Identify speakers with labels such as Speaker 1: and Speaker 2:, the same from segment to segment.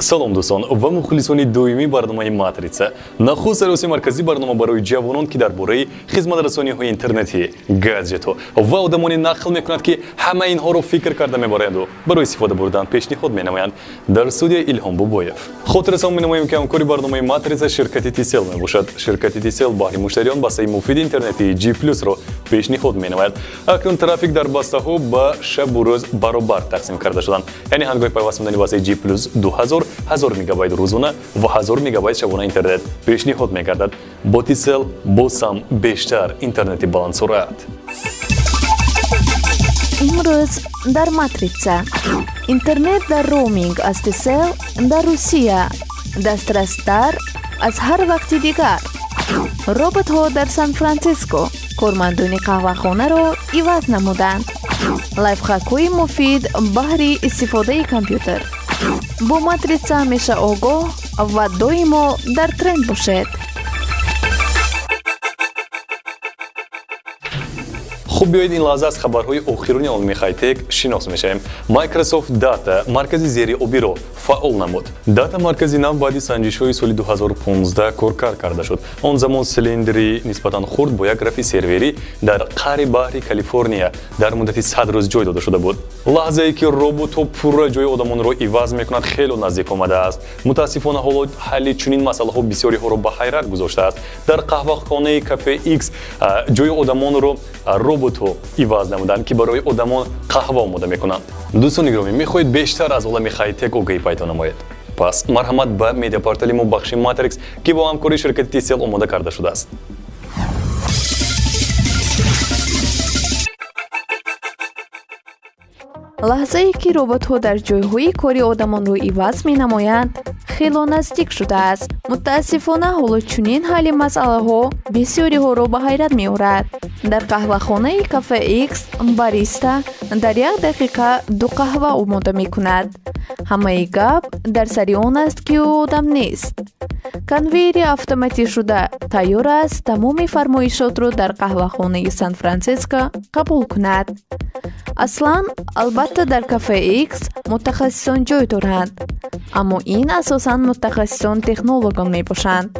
Speaker 1: Салом, дӯстон ва мухлисони доимии барномаи «Матрица». Нахуст саросии марказии барнома барои ҷавонон, ки дар бораи хизматрасониҳои интернетӣ, гаджетҳо ва одамоне нақл мекунад, ки ҳама инҳоро фикр карда мебароянду барои истифода бурдан пешниҳод менамоянд. Дар студия Илҳом Бобоев. Хотиррасон менамоем, ки ҳамкори барномаи «Матрица» ширкати Тисел мебошад. Ширкати Тисел баҳри муштариён бастаи муфиди интернетии G Плюсро пешниҳод менамояд. Акнун трафик дар бастаҳо ба шабу рӯз баробар тақсим карда шуданд, яъне ҳангоми пайваст намудани бастаи G Плюс 2000, 1000 мегабайт рӯзона ва 1000 мегабайт шабона интернет пешниҳод мегардад. Бо Тисел боз ҳам бештар интернети баландсуръат.
Speaker 2: Имрӯз дар «Матрица»: интернет дар роуминг аз Тисел дар Русия дастрастар аз ҳар вақти дигар, роботҳо дар Сан Франсиско кормандони қаҳвахонаро иваз намуданд, лайфхакҳои муфид баҳри истифодаи компютер. Бо «Матрица» ҳамеша огоҳ ва доимо дар тренд бошед.
Speaker 1: Хуб, биёед, ин лаҳза аз хабарҳои охирони олами хайтек шинос мешавем. Microsoft Data маркази зериобиро фаъол намуд. Дата маркази нав баъди санҷишҳои соли 2015 коркард карда шуд. Он замон силиндри нисбатан хурд бо як рафи серверӣ дар қаъри баҳри Калифорния дар муддати 100 рӯз ҷой дода шуда буд. Лаҳзае ки роботҳо пурра ҷои одамонро иваз мекунад, хело наздик омадааст. Мутаассифона, ҳоло ҳалли чунин масъалаҳо бисёриҳоро ба ҳайрат гузоштааст. Дар қаҳвахонаи Кафе Икс ҷои одамонро роботҳо иваз намуданд, ки барои одамон қаҳва омода мекунанд. Дӯстони гиромӣ, мехоҳед бештар аз олами хайтек огаҳӣ пайдо намоед? Пас марҳамат ба медиапортали мо, бахши «Матрикс», ки бо ҳамкории ширкати Тисел омода карда шудааст.
Speaker 2: Лаҳзае ки роботҳо дар ҷойҳои кори одамонро иваз менамоянд, хело наздик шудааст. Мутаассифона, ҳоло чунин ҳалли масъалаҳо бисёриҳоро ба ҳайрат меорад. Дар қаҳвахонаи Кафе Икс бариста дар як дақиқа ду қаҳва омода мекунад. Ҳамаи гап дар сари он аст, ки ӯ одам нест. Конвейери автоматишуда тайёр аст тамоми фармоишотро дар қаҳвахонаи Сан Франсиско қабул кунад. Аслан, албатта, дар Кафе Икс мутахассисон ҷой доранд, аммо ин асосан мутахассисон технологон мебошанд.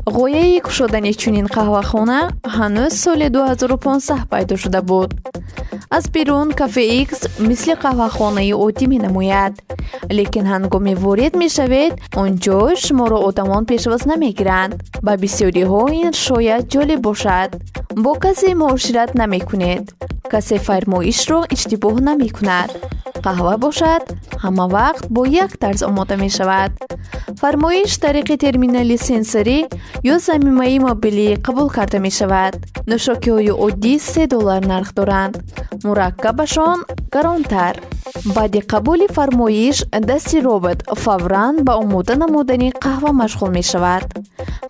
Speaker 2: Ғояи кушодани чунин қаҳвахона ҳанӯз соли 2015 пайдо шуда буд. Аз берун Кафе Икс мисли қаҳвахонаи оддӣ менамояд, лекин ҳангоме ворид мешавед, он ҷо шуморо одамон пешвоз намегиранд. Ба бисёриҳо ин шояд ҷолиб бошад: бо касе муошират намекунед, касе фармоишро иштибоҳ намекунад. Қаҳва бошад, ҳама вақт бо як тарз омода мешавад. Фармоиш тариқи терминали сенсорӣ ё замимаи мобилӣ қабул карда мешавад. Нӯшокиҳои оддӣ 3 доллар нарх доранд, мураккабашон гаронтар. Баъди қабули фармоиш дасти робот фавран ба омода намудани қаҳва машғул мешавад.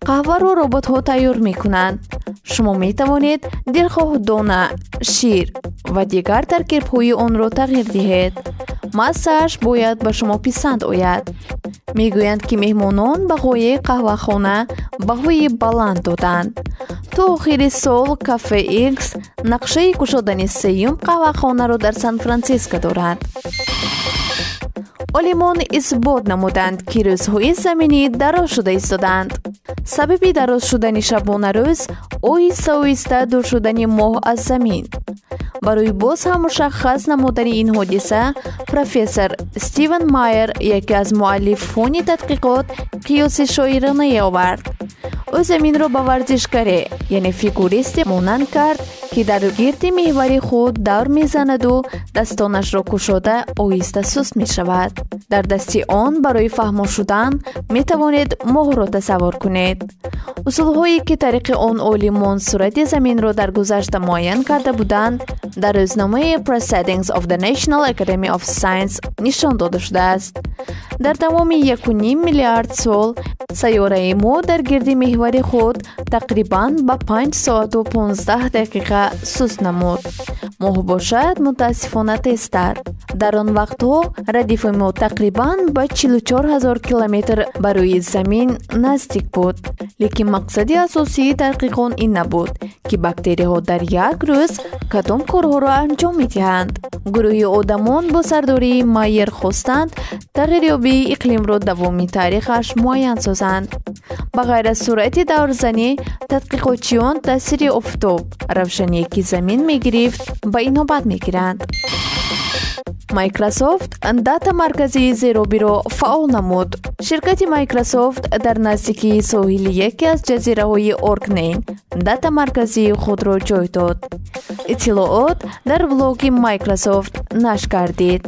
Speaker 2: Қаҳваро роботҳо тайёр мекунанд. Шумо метавонед дилхоҳ дона, шир ва дигар таркибҳои онро тағйир диҳед. Массааш бояд ба шумо писанд ояд. Мегӯянд, ки меҳмонон ба ғояи қаҳвахона баҳои баланд доданд. То охири сол Кафе Икс нақшаи кушодани сеюм қаҳвахонаро дар Сан Франсиско дорад. Олимон исбот намуданд, ки рӯзҳои заминӣ дароз шуда истодаанд. Сабаби дароз шудани шабонарӯз оҳиста оҳиста дур шудани моҳ аз замин. Барои боз ҳам мушаххас намудани ин ҳодиса профессор Стивен Майер, яке аз муаллифони тадқиқот, қиёси шоиронае овард. Ӯ заминро ба варзишгаре, яъне фигуристе монанд кард, ки дар гирди меҳвари худ давр мезанаду дастонашро кушода оҳиста суст мешавад. Дар дасти он барои фаҳмо шудан метавонед моҳро тасаввур кунед. Усулҳое, ки тариқи он олимон сурати заминро дар гузашта муайян карда буданд, дар рӯзномаи Proceedings of the National Academy of Science нишон дода шудааст. Дар давоми 1,5 миллиард сол сайёраи мо дар гирди меҳвари худ тақрибан ба 5 соату 15 дақиқа суст намуд. Моҳ бошад, мутаассифона, тезтар. Дар он вақтҳо радифи мо тақрибан ба 44 ҳазор километр ба рӯи замин наздик буд. Лекин мақсади асосии таҳқиқон ин набуд, ки бактерияҳо дар як рӯз кадом корҳоро анҷом медиҳанд. Гурӯҳи одамон бо сардории Майер хостанд тағйирёбии иқлимро давоми таърихаш муайян созанд. Ба ғайр аз суръати даврзанӣ, тадқиқотчиён таъсири офтоб, равшание ки замин мегирифт, ба инобат мегиранд. Microsoft дата марказии зеробиро фаъол намуд. Ширкати Microsoft дар наздикии соҳили яке аз ҷазираҳои Оркнейн дата марказии худро ҷой дод. Иттилоот дар блоги Microsoft нашр гардид.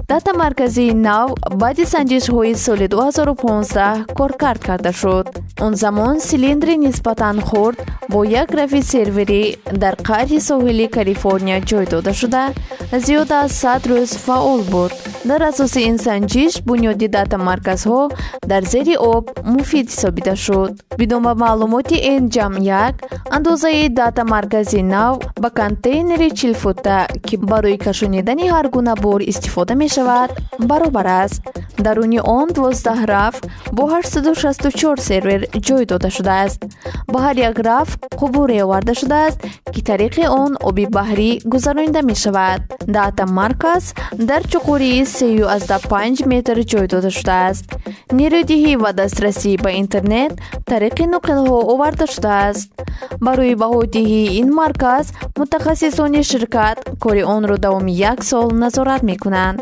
Speaker 2: Дата марказии нав баъди санҷишҳои соли 2015 коркард карда шуд. Он замон силиндри нисбатан хурд бо як рафи серверӣ дар қаъри соҳили Калифорния ҷой дода шуда, зиёда аз 100 рӯз фаъол буд. Дар асоси ин санҷиш бунёди дата-марказҳо дар зери об муфид ҳисобида шуд. Бино ба маълумоти Н ҷамъ як, андозаи дата-маркази нав ба контейнери чилфута, ки барои кашонидани ҳар гуна бор истифода мешавад, баробар аст. Даруни он 12 раф бо 864 сервер ҷой дода шудааст. Ба ҳар як раф қубуре оварда шудааст, ки тариқи он оби баҳрӣ гузаронида мешавад. Дата марказ дар чуқурии 3,5 метр ҷой дода шудааст. Нерӯдиҳӣ ва дастрасӣ ба интернет тариқи нуқилҳо оварда шудааст. Барои баҳодиҳии ин марказ мутахассисони ширкат кори онро давоми як сол назорат мекунанд.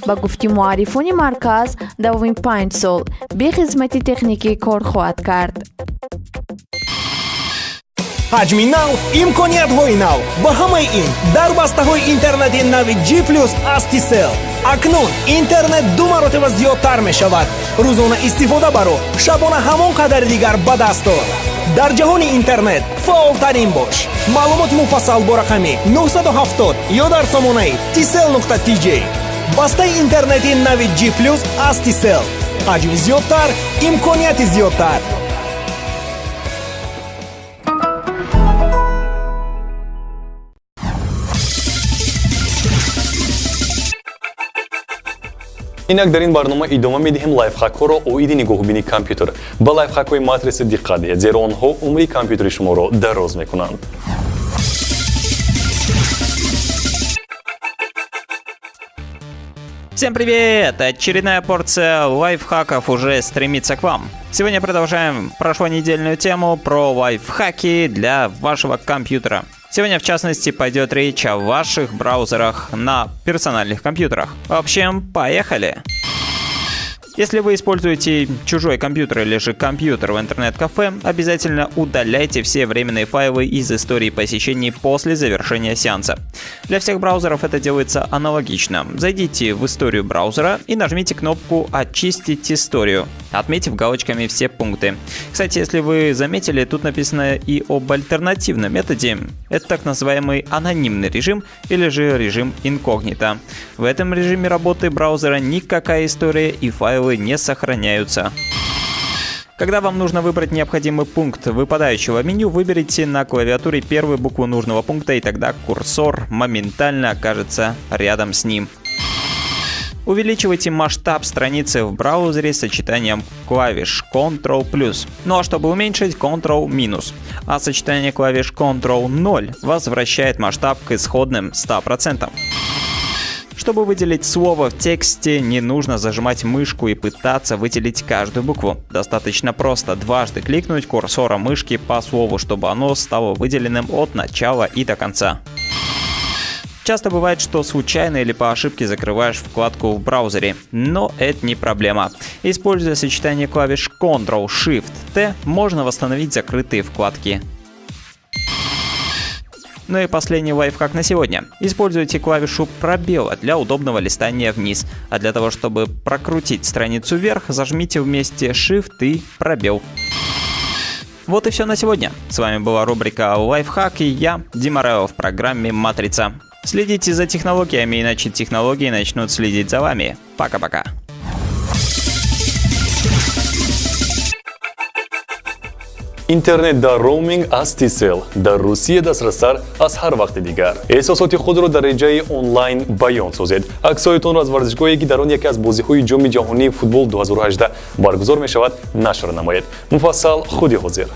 Speaker 2: Ба гуфти муаррифони марказ, давоми 5 сол бе хизмати техникӣ кор хоҳад кард.
Speaker 3: Ҳаҷми нав, имкониятҳои нав ва ҳамаи ин дар бастаҳои интернети нави G плюс аз Tcell. Акнун интернет ду маротиба зиёдтар мешавад. Рӯзона истифода баро, шабона ҳамон қадари дигар ба даст ор. Дар ҷаҳони интернет фаъолтарин бош. Маълумоти муфассал бо рақами 970 ё дар сомонаи tcell.tj. Бастаи интернети нави G плюс аз Tcell: ҳаҷми зиёдтар, имконияти зиёдтар.
Speaker 1: Инак, дар ин барнома идома медиҳем лайфхакҳоро оиди нигоҳубини компютер. Ба лайфхакҳои Матриса диққат диҳед, зеро онҳо умри компютери шуморо дароз мекунанд.
Speaker 4: Всем привет! Очередная порция лайфхаков уже стремится к вам. Сегодня продолжаем прошлонедельную тему про лайфхаки для вашего компьютера. Сегодня, в частности, пойдет речь о ваших браузерах на персональных компьютерах. В общем, поехали! Если вы используете чужой компьютер или же компьютер в интернет-кафе, обязательно удаляйте все временные файлы из истории посещений после завершения сеанса. Для всех браузеров это делается аналогично. Зайдите в историю браузера и нажмите кнопку «Очистить историю», отметив галочками все пункты. Кстати, если вы заметили, тут написано и об альтернативном методе. Это так называемый анонимный режим или же режим инкогнито. В этом режиме работы браузера никакая история и файлы не сохраняются. Когда вам нужно выбрать необходимый пункт выпадающего меню, выберите на клавиатуре первую букву нужного пункта, и тогда курсор моментально окажется рядом с ним. Увеличивайте масштаб страницы в браузере сочетанием клавиш Ctrl+. Ну а чтобы уменьшить, Ctrl-. А сочетание клавиш Ctrl-0 возвращает масштаб к исходным 100%. Чтобы выделить слово в тексте, не нужно зажимать мышку и пытаться выделить каждую букву. Достаточно просто дважды кликнуть курсором мышки по слову, чтобы оно стало выделенным от начала и до конца. Часто бывает, что случайно или по ошибке закрываешь вкладку в браузере, но это не проблема. Используя сочетание клавиш Ctrl-Shift-T, можно восстановить закрытые вкладки. Ну и последний лайфхак на сегодня. Используйте клавишу пробела для удобного листания вниз. А для того, чтобы прокрутить страницу вверх, зажмите вместе Shift и пробел. Вот и все на сегодня. С вами была рубрика «Лайфхак» и я, Дима Рао, в программе «Матрица». Следите за технологиями, иначе технологии начнут следить за вами. Пока-пока.
Speaker 1: Интернет дар роуминг аз Tcell дар Русия дастрастар аз ҳар вақти дигар. Эҳсосоти худро дар реҷаи онлайн баён созед. Аксҳоятонро аз варзишгоҳе, ки дар он яке аз бозиҳои Ҷоми ҷаҳонии футбол 2018 баргузор мешавад, нашр намоед. Муфассал худи ҳозир.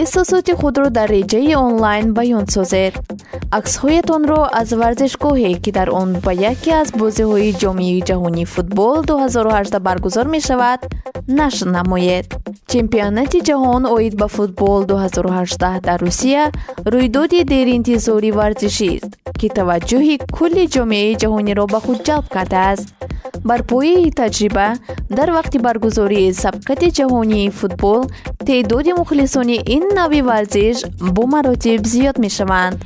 Speaker 2: Эҳсосоти худро дар реҷаи онлайн баён созед. Аксҳоятонро аз варзишгоҳе, ки дар он ба яке аз бозиҳои Ҷоми ҷаҳонии футбол 2018 баргузор мешавад, нашр намоед. Чемпионати ҷаҳон оид ба футбол 2018 дар Русия рӯйдоди деринтизори варзишист, ки таваҷҷӯҳи кулли ҷомеаи ҷаҳониро ба худ ҷалб кардааст. Бар пояи таҷриба, дар вақти баргузории сабқати ҷаҳонии футбол теъдоди мухлисони ин навъи варзиш бо маротиб зиёд мешаванд.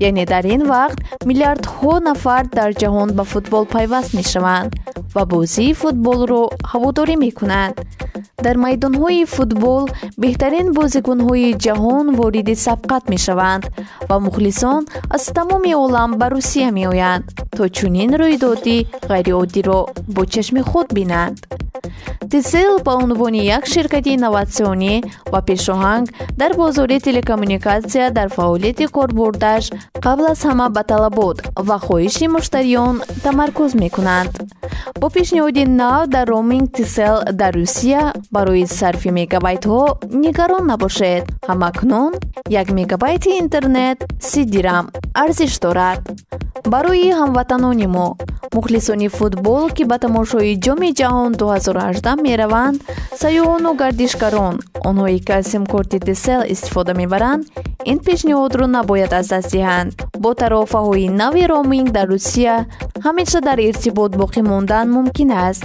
Speaker 2: Яъне дар ин вақт миллиардҳо нафар дар ҷаҳон ба футбол пайваст мешаванд ва бозии футболро ҳаводорӣ мекунанд. Дар майдонҳои футбол беҳтарин бозикунҳои ҷаҳон вориди сабқат мешаванд ва мухлисон аз тамоми олам ба Русия меоянд, то чунин рӯйдоди ғайриоддиро бо чашми худ бинанд. Tcell ба унвони як ширкати инноватсионӣ ва пешоҳанг дар бозори телекоммуникатсия дар фаъолияти корбурдаш қабл аз ҳама ба талабот ва хоҳиши муштариён тамаркуз мекунанд. Бо пешниҳоди нав дар роуминг Tcell дар Русия барои сарфи мегабайтҳо нигарон набошед. Ҳамакнун 1 мегабайти интернет 30 дирам арзиш дорад. Барои ҳамватанони мо, мухлисони футбол, ки ба тамошои Ҷоми ҷаҳон 2018 мераванд, сайёҳону гардишгарон, онҳое ки аз симкорти Tcell истифода мебаранд, ин пешниҳодро набояд аз даст диҳанд. Бо тарофаҳои нави роуминг дар Русия ҳамеша дар иртибот боқӣ мондан мумкин аст,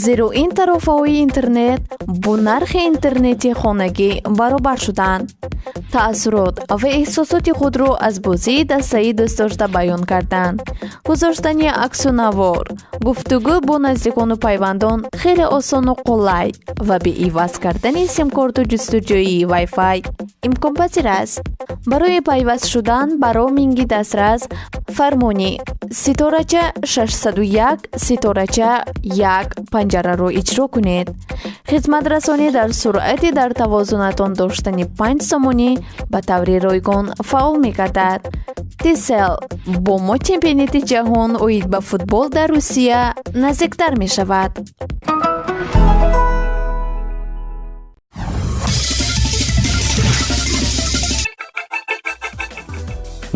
Speaker 2: зеро ин тарофаҳои интернет бо нархи интернети хонагӣ баробар шуданд. Таассурот ва эҳсосоти худро аз бозии дастаи дӯстдошта баён кардан, гузоштани аксу навор, гуфтугӯ бо наздикону пайвандон хеле осону қулай ва беиваз кардани симкорту ҷустуҷӯии Wi-Fi имконпазир аст. Барои пайваст шудан ба роуминги дастрас фармони ситорача 601 ситорача 1 панҷараро иҷро кунед. Хизматрасонӣ дар суръати дар тавозунатон доштани 5 сомонӣ ба таври ройгон фаъол мегардад. Tcell бо мо чемпионати ҷаҳон оид ба футбол дар Русия наздиктар мешавад.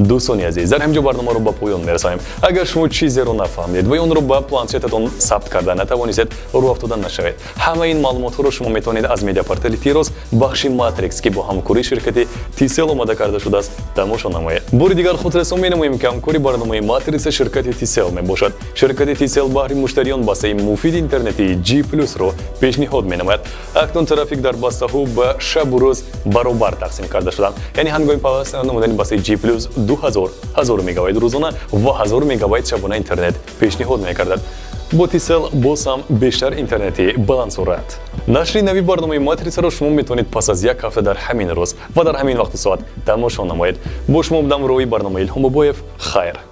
Speaker 1: Дӯстони азиз, дар ҳамин ҷо барномаро ба поён мерасонем. Агар шумо чизеро нафаҳмидед ва онро ба планшетатон сабт карда натавонистед, рӯ афтода нашавед. Ҳамаи ин маълумотҳоро шумо метавонед аз медиапортали Тирос бахши Матрикс, ки бо ҳамкории ширкати Tcell омода карда шудааст, тамошо намоед. Бори дигар худрасон менамоем, ки ҳамкори барномаи Матриса ширкати Tcell мебошад. Ширкати Tcell баҳри муштариён бастаи муфиди интернетии G Plus-ро пешниҳод менамояд. Акнун трафик дар бастаҳо ба шабу рӯз баробар тақсим карда шуданд. Яъне ҳангоми пайваст намудани бастаи G Plus 2000 1000 мегабайт рӯзона ва 1000 мегабайт шабона интернет пешниҳод мекардад. Бо Tcell боз ҳам бештар интернети баландсуръат. Нашри нави барномаи Матрисаро шумо метавонед пас аз як ҳафта дар ҳамин рӯз ва дар ҳамин вақту соат тамошо намоед. Бо шумо будам роҳи барномаи Илҳом Бобоев. Хайр.